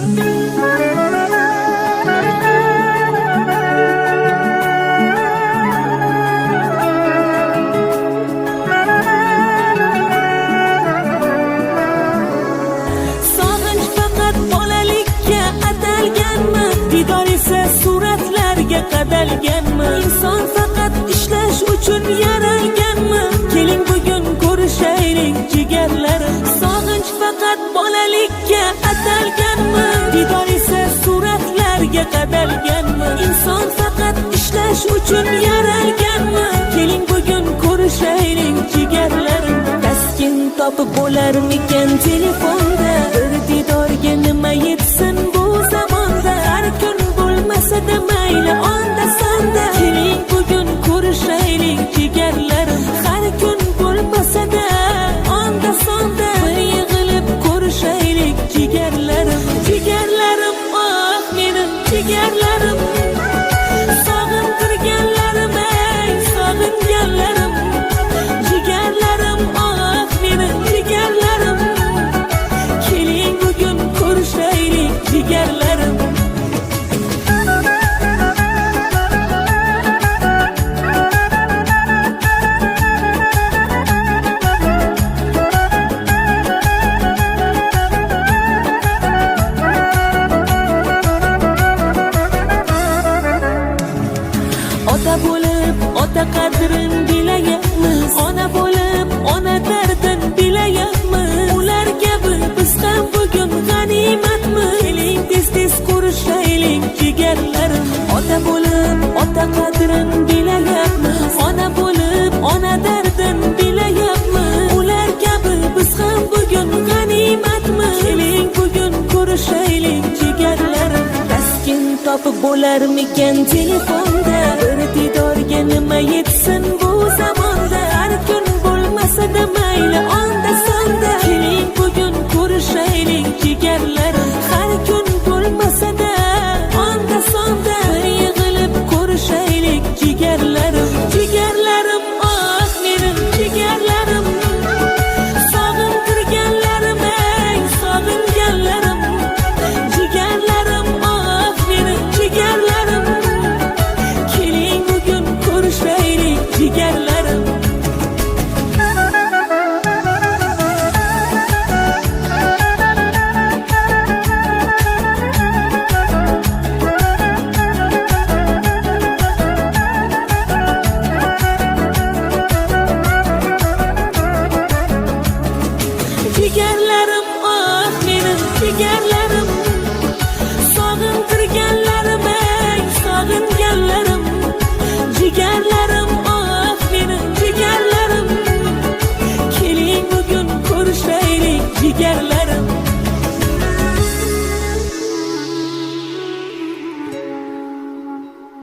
Sog'inch faqat bolalikka atalganmi? Diydor esa suratlarga qadalganmi? Inson faqat ishlash uchun yaralganmi? Keling, bugun ko'rishaylik, jigarlarim. Sog'inch faqat bolalikka atalganmi? Diydor esa suratlarga qadalganmi? Inson faqat ishlash uchun yaralganmi? Keling, bugun ko'rishaylik, jigarlarim. Taskin topib bo'larmikan telefonda? Bir diydorga nima yetsin bu zamonda? Har kun bo'lmasa-da mayli, onda sonda. Keling, bugun ko'rishaylik, jigarlarim. Har kun bo'lmasa-da onda sonda bir yig'ilib ko'rishaylik, jigarlarim. Jigarlarim, oh, mening jigarlarim. Sog'intirganlarim, ey, sog'inganlarim. Jigarlarim, oh, mening jigarlarim. Keling, bugun ko'rishaylik, jigarlarim. Ota bo'lib, ota qadrin bilayapmiz. Ona bo'lib, ona dardin bilayapmiz. Ular kabi biz ham bugun g'animatmiz. Keling, tez-tez ko'rishaylik, jigarlarim. Ota bo'lib, ota qadrin bilayapmiz. Ona bo'lib, ona dardin bilayapmiz. Ular kabi biz ham bugun g'animatmiz. Keling, bugun ko'rishaylik, jigarlarim. Taskin topib bo'larmikan telefonda? Bir diydorga nima yetsin bu zamonda? Har kun bo'lmasa-da mayli, onda sonda. Keling, bugun ko'rishaylik, jigarlarim.